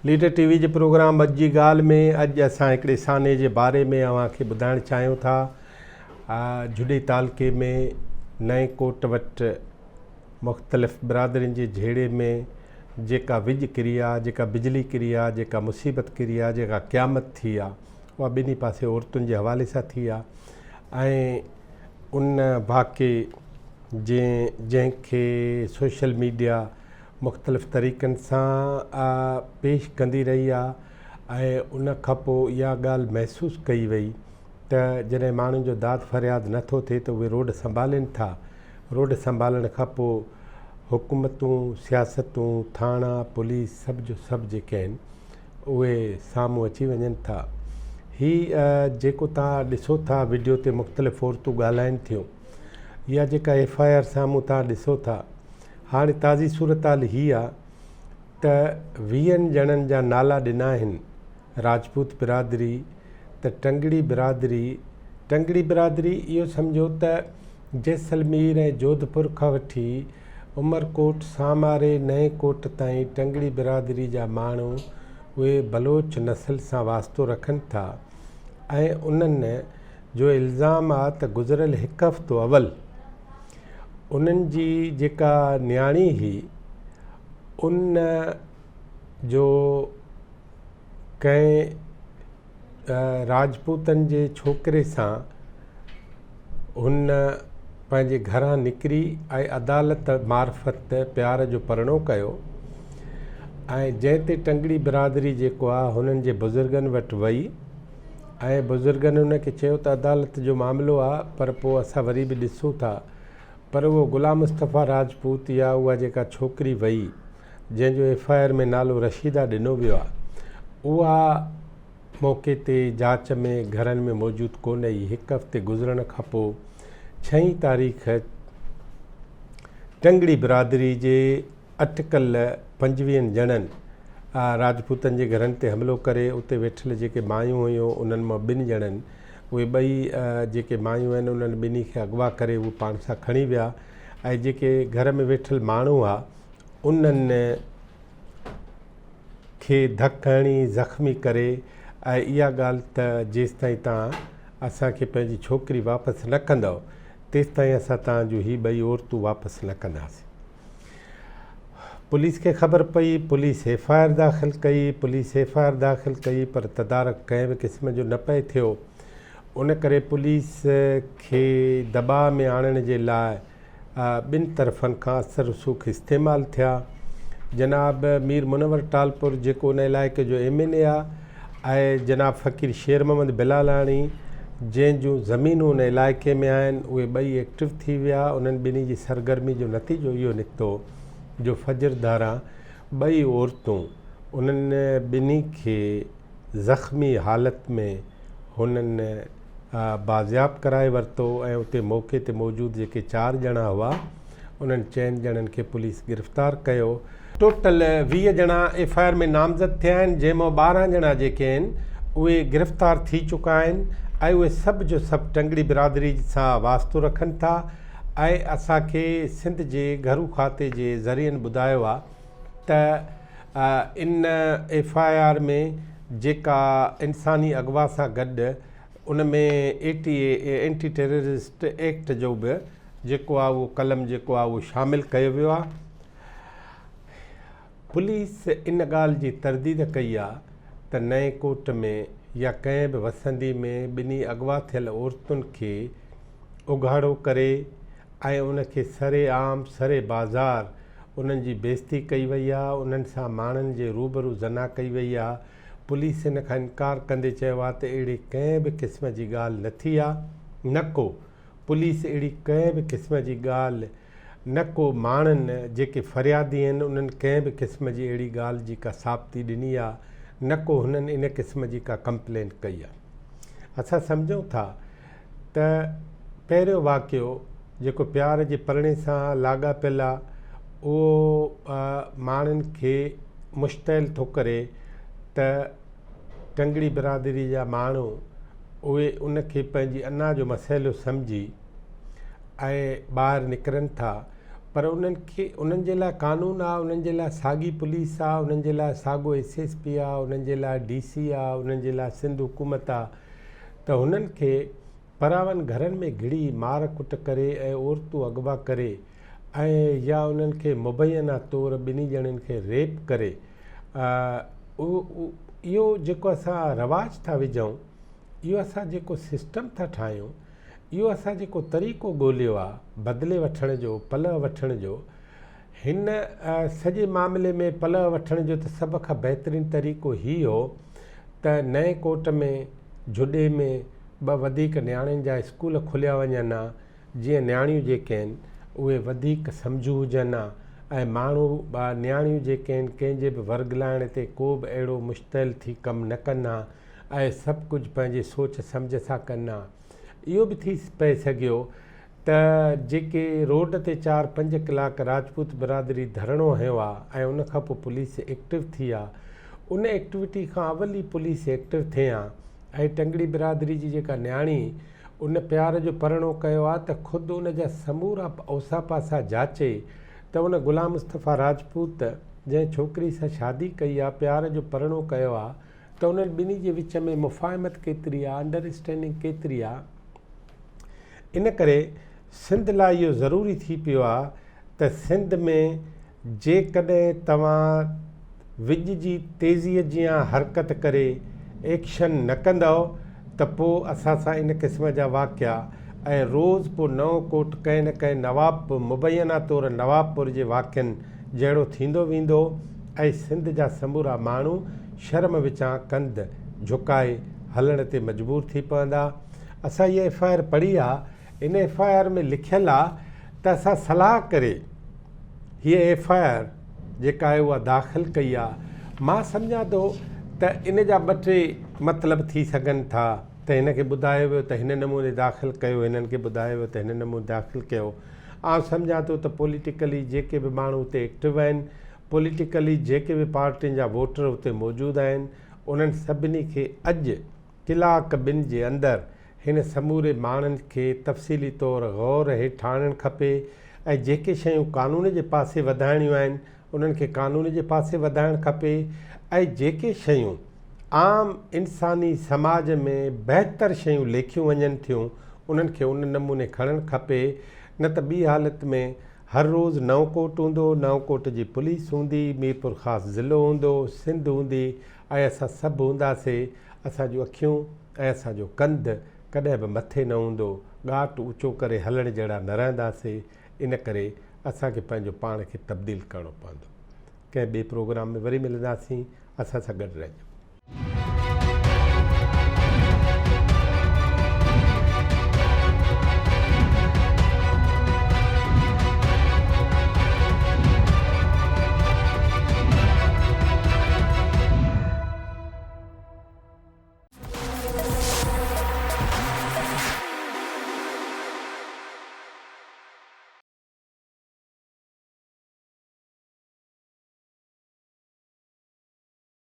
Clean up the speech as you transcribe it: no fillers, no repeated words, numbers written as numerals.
Leader ٽي V جي programme اڄ جي ڳالهه ۾ اڄ اسان هڪڙي سانحي جي باري ۾ اوهان کي ٻڌائڻ چاهيون ٿا. جهڏي تعلقي ۾ نئين ڪوٽ وٽ مختلف برادرين جي جهيڙي ۾ جيڪا وڄ ڪري آ، جيڪا بجلي ڪري آ، جيڪا مصيبت ڪري آ، جيڪا قيامت ٿي آ اها ٻنهي پاسي عورتن جي حوالي سان ٿي آ ۽ ان واقعي جنهن جنهن کي سوشل ميڊيا مختلف طريقن سان پيش ڪندي رهي آ ۽ ان کان پوء اها ڳالهه محسوس ڪئي وئي ته جڏهن ماڻهن جو داد فرياد نه ٿو ٿئي ته اهي روڊ سنڀالين ٿا روڊ سنڀالڻ کان پوء حڪومتون سياستون ٿاڻا پوليس سڀ جو سڀ جيڪي آهن اهي سامهون اچي وڃن ٿا هي جيڪو توهان ڏسو ٿا وڊيو تي مختلف عورتون ڳالهائن ٿيون يا جيڪا ايف I R سامهون توهان ڏسو ٿا هاڻي تازي صورتحال هي آ ته ويهن ڄڻن جا نالا ڏنا آهن راجپوت برادري ته ٽنگڙي برادري، ٽنگڙي برادري اهو سمجهو ته جيسلمير ۽ جوڌپور کان وٺي عمرڪوٽ ساماري نئين ڪوٽ تائين ٽنگڙي برادري جا ماڻهو اهي بلوچ نسل سان واسطو رکن ٿا ۽ انهن جو الزام آ ته گذريل هڪ هفتو اول انهن جي جيڪا نياڻي هئي ان جو ڪنهن راجپوتن جي ڇوڪري سان هن پنهنجي گهران نڪري ۽ عدالت معرفت پيار جو پرڻو ڪيو ۽ جنهن تي ٽنگڙي برادري جيڪو آ هنن جي بزرگن وٽ وئي ۽ بزرگن ان کي چيو ته عدالت جو معاملو آ پر پوء اسان وري به ڏسون ٿا پر اهو غلام مصطفيٰ راجپوت يا اها جيڪا ڇوڪري وئي جنهن جو ايف I R ۾ نالو رشيده ڏنو ويو آ اها موقعي تي جاچ ۾ گهرن ۾ موجود ڪونه هئي هڪ هفتي گذرڻ کان پوء ڇهين تاريخ ٽنگڙي برادري جي اٽڪل پنجويهن ڄڻن راجپوتن جي گهرن تي حملو ڪري اتي ويٺل جيڪي مايون هيون انهن مان ٻن ڄڻن اهي ٻئي جيڪي مايون آهن انهن ٻنهي کي اغوا ڪري هو پاڻ سان کڻي ويا ۽ جيڪي گهر ۾ ويٺل ماڻهو هئا انهن کي ڌڪ هڻي زخمي ڪري ۽ اها ڳالهه ته جيستائين توهان اسان کي پنهنجي ڇوڪري واپس نه ڪندؤ تيستائين اسان توهان جون هي ٻئي عورتون واپس نه ڪنداسين. پوليس کي خبر پئي، پوليس ايف I R داخل ڪئي، پوليس ايف I R داخل ڪئي پر تدارڪ ڪنهن به قسم جو نه پئي ٿيو، ان ڪري پوليس کي دٻاء ۾ آڻڻ جي لاء ٻن طرفن کان اثر رسوخ استعمال ٿيا. جناب مير منور ٽالپر جيڪو ان علائقي جو ايم اين اي آ ۽ جناب فقير شير محمد بلالاڻي جنهن جون زمينون ان علائقي ۾ آهن اهي ٻئي ايڪٽو ٿي ويا انهن ٻنهي جي سرگرمي جو نتيجو اهو نڪتو جو فجر ڌاران ٻئي عورتون انهن ٻنهي کي زخمي حالت ۾ هنن بازياب ڪرائي ورتو ۽ اتي موقعي تي موجود جيڪي چار ڄڻا هئا انهن چئن ڄڻن کي پوليس گرفتار ڪيو. ٽوٽل 20 ڄڻا ايف I R ۾ نامزد ٿيا آهن جنهن مان 12 ڄڻا جيڪي آهن اهي گرفتار ٿي چڪا آهن ۽ اهي سڀ جو سڀ ٽنگڙي برادري سان واسطو رکن ٿا ۽ اسان کي سنڌ جي گهرو کاتي جي ذريعن ٻڌايو آهي ته ان ايف I R ۾ جيڪا انساني اغوا سان گڏ ان ۾ اي ٽي اي اينٽي ٽيررسٽ ايڪٽ جو به جيڪو آهي اهو قلم جيڪو آهي اهو شامل ڪيو ويو آهي. پوليس ان ڳالهه جي ترديد ڪئي آهي ته نئين ڪوٽ ۾ يا ڪنهن به وسندي ۾ ٻنهي اغوا ٿيل عورتن کي اگهاڙو ڪري ۽ ان کي سري عام سري بازار انهن جي بيعزتي ڪئي وئي آهي انهن سان ماڻهن جي روبرو زنا ڪئي وئي آهي پوليس ان کان انڪار ڪندي چيو آهي ته اهڙي ڪنهن به قسم جي ڳالهه نه ٿي آهي نه ڪو پوليس اهڙي ڪنهن به قسم جي ڳالهه نه ڪو ماڻهن جيڪي فريادي آهن انهن ڪنهن به قسم جي اهڙي ڳالهه جي ڪا ثابتي ڏني آ نه ڪو هنن ان قسم جي ڪا ڪمپلينٽ ڪئي آ. اسان سمجهون ٿا ته پهريون واقعو جيڪو پيار جي پرڻي سان لاڳاپيل آ اهو ماڻهن کي مشتعل ٿو ڪري ته ٽنگڙي برادري جا ماڻهو اهي ان کي پنهنجي انا جو مسئلو سمجهي ۽ ٻاهر نڪرن ٿا. پر انهن کي انهن جي لاء قانون آ انهن جي لاء ساڳي پوليس آ انهن جي لاء ساڳو ايس ايس پي آ انهن جي لاء ڊي سي آ انهن جي لاء سنڌ حڪومت آ ته هنن کي پراون گهرن ۾ گهڙي مار ڪٽ ڪري ۽ عورتون اغوا ڪري ۽ يا انهن کي مبينا طور ٻنهي ڄڻين کي ريپ ڪري اهو جيڪو اسان رواج ٿا وجهون اهو اسان جيڪو سسٽم ٿا ٺاهيون اهو اسان جيڪو طريقو ڳوليو آ بدلي وٺڻ جو پلئه وٺڻ جو هن سڄي معاملي ۾ پلئه وٺڻ جو ته سڀ کان بهترين طريقو هي هو ته نئين ڪوٽ ۾ جهڏي ۾ ٻه وڌيڪ نياڻين جا اسڪول کوليا وڃن ها جيئن نياڻيون جيڪي آهن اهي وڌيڪ سمجهو هجن ها ۽ ماڻهو نياڻيون جيڪي آهن ڪنهن جي به ورغلائڻ تي ڪو به اهڙو مشتعل ٿي ڪم نه ڪن ها ۽ سڀ ڪجهه پنهنجي سوچ سمجهه سان ڪن ها. اهو به ٿي پئي سگهيو ته جيڪي روڊ تي چار پنج ڪلاڪ راجپوت برادري ڌرڻو هنيو آ ۽ ان کان پوء پوليس ايڪٽو ٿي آ ان ايڪٽوٽي کان اول ئي پوليس ايڪٽو ٿئي ها ۽ ٽنگڙي برادري جي جيڪا نياڻي ان پيار جو پرڻو ڪيو آ ته خود ان جا سمورا اوسا پاسا جاچي ته ان غلام مصطفيٰ راجپوت جنهن ڇوڪري سان شادي ڪئي آ پيار جو پرڻو ڪيو آ ته انهن ٻنهي جي وچ ۾ مفاهمت ڪيتري آ، انڊر اسٽينڊنگ ڪيتري آ. ان ڪري سنڌ لاء اهو ضروري ٿي پيو آ ته سنڌ ۾ جيڪڏهن توهان وڄ جي تيزيء جيان حرڪت ڪري ايڪشن نه ڪندؤ ته پوء اسان سان ان قسم جا واقعا ۽ روز پوء نئون ڪوٽ ڪنهن نه ڪنهن نواب مبينا طور نوابپور جي واقعن جهڙو ٿيندو ويندو ۽ سنڌ جا سمورا ماڻهو شرم وچان ڪنڌ جهڪائي هلڻ تي مجبور ٿي پوندا. اسان هيء ايف I R پڙهي آ، ان ايف I R ۾ لکيل آ ته اسان صلاح ڪري هيء ايف I R جيڪا آهي اها داخل ڪئي آ. مان سمجهان ٿو ته ان جا ٻه ٽي مطلب ٿي سگهن ٿا ته هن کي ٻڌايو ويو ته هن نموني داخل ڪيو، هنن کي ٻڌايو ويو ته هن نموني داخل ڪيو. آئون سمجهان ٿو ته پوليٽيڪلي جيڪي به ماڻهو اتي ايڪٽو آهن، پوليٽيڪلي جيڪي به پارٽين جا ووٽر اتي موجود آهن، انهن سڀني کي اڄ ڪلاڪ ٻن جي اندر هن سموري ماڻهن کي تفصيلي طور غور هيٺ آڻڻ کپي ۽ جيڪي شيون قانون جي پاسي وڌائڻيون آهن، انهن کي قانون جي پاسي وڌائڻ کپي ۽ جيڪي شيون عام انساني سماج ۾ بهتر شيون ليکيون وڃن ٿيون انهن کي ان نموني کڻڻ کپي نه ته ٻي حالت ۾ هر روز نئون ڪوٽ هوندو، نئون ڪوٽ جي پوليس هوندي، ميرپورخاص ضلعو هوندو، سنڌ هوندي ۽ اسان سڀ هونداسي، اسان جون اکيون ۽ اسان جو ڪنڌ ڪڏهن به مٿي نه هوندو، ڳاٽ اوچو ڪري هلڻ جهڙا نه رهنداسي، ان ڪري اسان کي پنهنجو پاڻ کي تبديل ڪرڻو پوندو. ڪنهن ٻئي پروگرام ۾ وري ملنداسين، اسان سان گڏ رهجو.